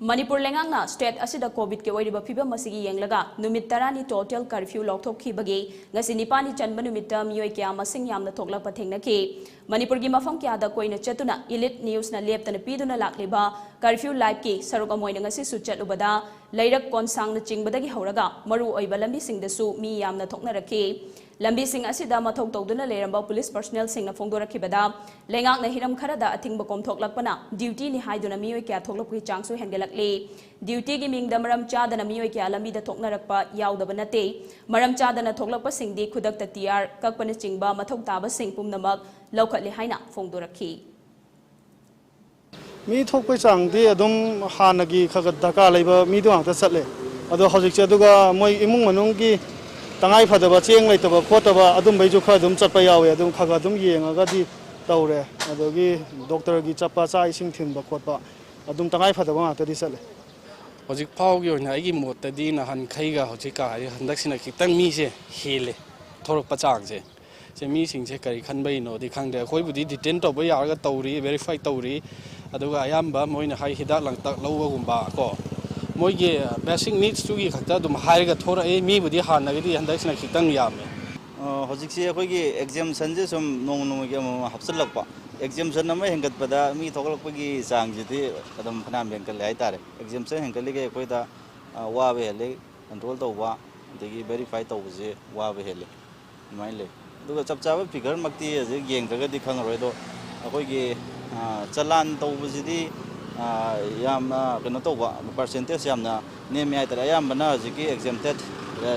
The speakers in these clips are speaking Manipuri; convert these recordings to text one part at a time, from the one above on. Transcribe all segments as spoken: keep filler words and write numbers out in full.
ꯃꯅꯤꯄꯨꯔ ꯂꯩꯉꯥꯛꯅ ꯁ꯭ꯇꯦꯠ ꯑꯁꯤꯗ ꯀꯣꯚꯤꯗꯀꯤ ꯑꯣꯏꯔꯤꯕ ꯐꯤꯕꯝ ꯑꯁꯤꯒꯤ ꯌꯦꯡꯂꯒ ꯅꯨꯃꯤꯠ ꯇꯔꯥꯅꯤ ꯇꯣꯇꯦꯜ ꯀꯔꯐ꯭ꯌꯨ ꯂꯥꯎꯊꯣꯛꯈꯤꯕꯒꯤ ꯉꯁꯤ ꯅꯤꯄꯥꯜꯅꯤ ꯆꯟꯕ ꯅꯨꯃꯤꯠꯇ ꯃꯤꯑꯣꯏ ꯀꯌꯥ ꯃꯁꯤꯡ ꯌꯥꯝꯅ ꯊꯣꯛꯂꯛꯄ ꯊꯦꯡꯅꯈꯤ꯫ ꯃꯅꯤꯄꯨꯔꯒꯤ ꯃꯐꯝ ꯀꯌꯥꯗ ꯀꯣꯏꯅ ꯆꯠꯇꯨꯅ ꯏꯂꯤꯠ ꯅ꯭ꯌꯨꯁꯅ ꯂꯦꯞꯇꯅ ꯄꯤꯗꯨꯅ ꯂꯥꯛꯂꯤꯕ ꯀꯔꯐ꯭ꯌꯨ ꯂꯥꯏꯐꯀꯤ ꯁꯔꯨꯛ ꯑꯃ ꯑꯣꯏꯅ ꯉꯁꯤꯁꯨ ꯆꯠꯂꯨꯕꯗ ꯂꯩꯔꯛ ꯀꯣꯟꯁꯥꯡꯅ ꯆꯤꯡꯕꯗꯒꯤ ꯍꯧꯔꯒ ꯃꯔꯨ ꯑꯣꯏꯕ ꯂꯝꯕꯤꯁꯤꯡꯗꯁꯨ ꯃꯤ ꯌꯥꯝꯅ ꯊꯣꯛꯅꯔꯛꯈꯤ꯫ ꯂꯝꯕꯤꯁꯤꯡ ꯑꯁꯤꯗ ꯃꯊꯧ ꯇꯧꯗꯨꯅ ꯂꯩꯔꯝꯕ ꯄꯨꯂꯤꯁ ꯄꯔꯁꯅꯦꯜꯁꯤꯡꯅ ꯐꯣꯡꯗꯣꯔꯛꯈꯤꯕꯗ, ꯂꯩꯉꯥꯛꯅ ꯍꯤꯔꯝ ꯈꯔꯗ ꯑꯊꯤꯡꯕ ꯀꯣꯝꯊꯣꯛꯂꯛꯄꯅ ꯗ꯭ꯌꯨꯇꯤꯅꯤ ꯍꯥꯏꯗꯨꯅ ꯃꯤꯑꯣꯏ ꯀꯌꯥ ꯊꯣꯛꯂꯛꯄꯒꯤ ꯆꯥꯡꯁꯨ ꯍꯦꯟꯒꯠꯂꯛꯂꯤ꯫ ꯗ꯭ꯌꯨꯇꯤꯒꯤ ꯃꯤꯡꯗ ꯃꯔꯝ ꯆꯥꯗꯅ ꯃꯤꯑꯣꯏ ꯀꯌꯥ ꯂꯝꯕꯤꯗ ꯊꯣꯛꯅꯔꯛꯄ ꯌꯥꯎꯗꯕ ꯅꯠꯇꯦ꯫ ꯃꯔꯝ ꯆꯥꯗꯅ ꯊꯣꯛꯂꯛꯄꯁꯤꯡꯗꯤ ꯈꯨꯗꯛꯇ ꯇꯤ ꯑꯥꯔ ꯀꯛꯄꯅꯆꯤꯡꯕ ꯃꯊꯧ ꯇꯥꯕꯁꯤꯡ ꯄꯨꯝꯅꯃꯛ ꯂꯧꯈꯠꯂꯦ ꯍꯥꯏꯅ ꯐꯣꯡꯗꯣꯔꯛꯈꯤ꯫ ꯃꯤ ꯊꯣꯛꯄꯩ ꯆꯥꯡꯗꯤ ꯑꯗꯨꯝ ꯍꯥꯟꯅꯒꯤ ꯈꯔ ꯈꯔ ꯗꯔꯀꯥꯔ ꯂꯩꯕ ꯃꯤꯗꯣ ꯉꯥꯛꯇ ꯆꯠꯂꯦ꯫ ꯑꯗꯣ ꯍꯧꯖꯤꯛꯁꯦ ꯑꯗꯨꯒ ꯃꯣꯏ ꯏꯃꯨꯡ ꯃꯅꯨꯡꯒꯤ ꯇꯉꯥꯏ ꯐꯗꯕ ꯆꯦꯡ ꯂꯩꯇꯕ ꯈꯣꯠꯇꯕ ꯑꯗꯨꯝꯕꯩꯁꯨ ꯈꯔ ꯑꯗꯨꯝ ꯆꯠꯄ ꯌꯥꯎꯋꯦ꯫ ꯑꯗꯨꯝ ꯈꯔ ꯈꯔ ꯑꯗꯨꯝ ꯌꯦꯡꯉꯒꯗꯤ ꯇꯧꯔꯦ꯫ ꯑꯗꯒꯤ ꯗꯣꯛꯇꯔꯒꯤ ꯆꯠꯄ, ꯆꯥꯛ ꯏꯁꯤꯡ ꯊꯤꯟꯕ ꯈꯣꯠꯄ ꯑꯗꯨꯝ ꯇꯉꯥꯏ ꯐꯗꯕ ꯉꯥꯛꯇꯗꯤ ꯆꯠꯂꯦ꯫ ꯍꯧꯖꯤꯛ ꯐꯥꯎꯒꯤ ꯑꯣꯏꯅ ꯑꯩꯒꯤ ꯃꯣꯠꯇꯗꯤ ꯅꯍꯥꯟꯈꯩꯒ ꯍꯧꯖꯤꯛꯀ ꯍꯥꯏꯗꯤ ꯍꯟꯗꯛꯁꯤꯅ ꯈꯤꯇꯪ ꯃꯤꯁꯦ ꯍꯦꯜꯂꯦ ꯊꯣꯔꯛꯄ ꯆꯥꯡꯁꯦ꯫ ꯁꯦ ꯃꯤꯁꯤꯡꯁꯦ ꯀꯔꯤ ꯈꯟꯕꯩꯅꯣꯗꯤ ꯈꯪꯗꯦ꯫ ꯑꯩꯈꯣꯏꯕꯨꯗꯤ ꯗꯤꯇꯦꯟ ꯇꯧꯕ ꯌꯥꯔꯒ ꯇꯧꯔꯤ, ꯚꯦꯔꯤꯐꯥꯏ ꯇꯧꯔꯤ꯫ ꯑꯗꯨꯒ ꯑꯌꯥꯝꯕ ꯃꯣꯏꯅ ꯍꯥꯏ ꯍꯤꯗꯥꯛ ꯂꯥꯡꯊꯛ ꯂꯧꯕꯒꯨꯝꯕ ꯀꯣ, ꯃꯣꯏꯒꯤ ꯕꯦꯁꯤꯛ ꯅꯤꯗꯁꯇꯨꯒꯤ ꯈꯛꯇ ꯑꯗꯨꯝ ꯍꯥꯏꯔꯒ ꯊꯣꯔꯛꯑꯦ꯫ ꯃꯤꯕꯨꯗꯤ ꯍꯥꯟꯅꯒꯗꯤ ꯍꯟꯗꯛꯁꯤꯅ ꯈꯤꯇꯪ ꯌꯥꯝꯃꯦ꯫ ꯍꯧꯖꯤꯛꯁꯤ ꯑꯩꯈꯣꯏꯒꯤ ꯑꯦꯛꯖꯦꯝꯁꯟꯁꯦ ꯁꯨꯝ ꯅꯣꯡꯃ ꯅꯣꯡꯃꯒꯤ ꯑꯃꯃꯝ ꯍꯥꯞꯆꯤꯜꯂꯛꯄ, ꯑꯦꯛꯖꯦꯝꯁꯟ ꯑꯃ ꯍꯦꯟꯒꯠꯄꯗ ꯃꯤ ꯊꯣꯛꯂꯛꯄꯒꯤ ꯆꯥꯡꯁꯤꯗꯤ ꯑꯗꯨꯝ ꯐꯅꯌꯥꯝ ꯍꯦꯟꯒꯠꯂꯦ ꯍꯥꯏꯇꯥꯔꯦ꯫ ꯑꯦꯛꯖꯦꯝꯁꯟ ꯍꯦꯟꯒꯠꯂꯤꯈꯩ ꯑꯩꯈꯣꯏꯗ ꯋꯥꯕ ꯍꯦꯜꯂꯤ, ꯀꯟꯇ꯭ꯔꯣꯜ ꯇꯧꯕ ꯑꯗꯒꯤ ꯚꯦꯔꯤꯐꯥꯏ ꯇꯧꯕꯁꯦ ꯋꯥꯕ ꯍꯦꯜꯂꯤ꯫ ꯑꯗꯨꯃꯥꯏꯅ ꯂꯩ꯫ ꯑꯗꯨꯒ ꯆꯞ ꯆꯥꯕ ꯐꯤꯒꯔꯃꯛꯇꯤ ꯍꯧꯖꯤꯛ ꯌꯦꯡꯗ꯭ꯔꯒꯗꯤ ꯈꯪꯉꯔꯣꯏ꯫ ꯑꯗꯣ ꯑꯩꯈꯣꯏꯒꯤ ꯆꯂꯥꯟ ꯇꯧꯕꯁꯤꯗꯤ ꯌꯥꯝꯅ ꯀꯩꯅꯣ ꯇꯧꯕ, ꯄꯥꯔꯁꯦꯟꯇꯦꯖ ꯌꯥꯝꯅ ꯅꯦꯝꯃꯦ ꯍꯥꯏꯇꯥꯔꯦ꯫ ꯑꯌꯥꯝꯕꯅ ꯍꯧꯖꯤꯛꯀꯤ ꯑꯦꯛꯖꯦꯝꯇꯦꯠ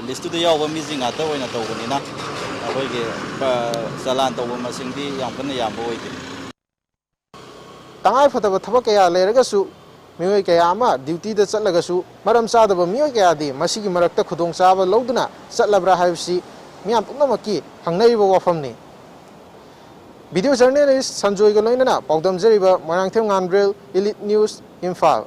ꯂꯤꯁꯇꯨꯗ ꯌꯥꯎꯕ ꯃꯤꯁꯤꯡ ꯉꯥꯛꯇ ꯑꯣꯏꯅ ꯇꯧꯕꯅꯤꯅ ꯑꯩꯈꯣꯏꯒꯤ ꯆꯂꯥꯟ ꯇꯧꯕ ꯃꯁꯤꯡꯗꯤ ꯌꯥꯝ ꯀꯟꯅ ꯌꯥꯝꯕ ꯑꯣꯏꯗꯦ꯫ ꯇꯉꯥꯏꯐꯗꯕ ꯊꯕꯛ ꯀꯌꯥ ꯂꯩꯔꯒꯁꯨ ꯃꯤꯑꯣꯏ ꯀꯌꯥ ꯑꯃ ꯗ꯭ꯌꯨꯇꯤꯗ ꯆꯠꯂꯒꯁꯨ ꯃꯔꯝ ꯆꯥꯗꯕ ꯃꯤꯑꯣꯏ ꯀꯌꯥꯗꯤ ꯃꯁꯤꯒꯤ ꯃꯔꯛꯇ ꯈꯨꯗꯣꯡꯆꯥꯕ ꯂꯧꯗꯨꯅ ꯆꯠꯂꯕ꯭ꯔꯥ ꯍꯥꯏꯕꯁꯤ ꯃꯤꯌꯥꯝ ꯄꯨꯝꯅꯃꯛꯀꯤ ꯍꯪꯅꯔꯤꯕ ꯋꯥꯐꯝꯅꯤ꯫ ꯚꯤꯗꯤꯑꯣ ꯖꯔꯅꯦꯂꯤꯁ ꯁꯟꯖꯣꯏꯒ ꯂꯣꯏꯅꯅ ꯄꯥꯎꯗꯝꯖꯔꯤꯕ ꯃꯣꯏꯔꯥꯡꯊꯦꯝ ꯉꯥꯟꯕ꯭ꯔꯦꯜ, ꯏꯂꯤꯠ ꯅ꯭ꯌꯨꯁ, ꯏꯝꯐꯥꯜ꯫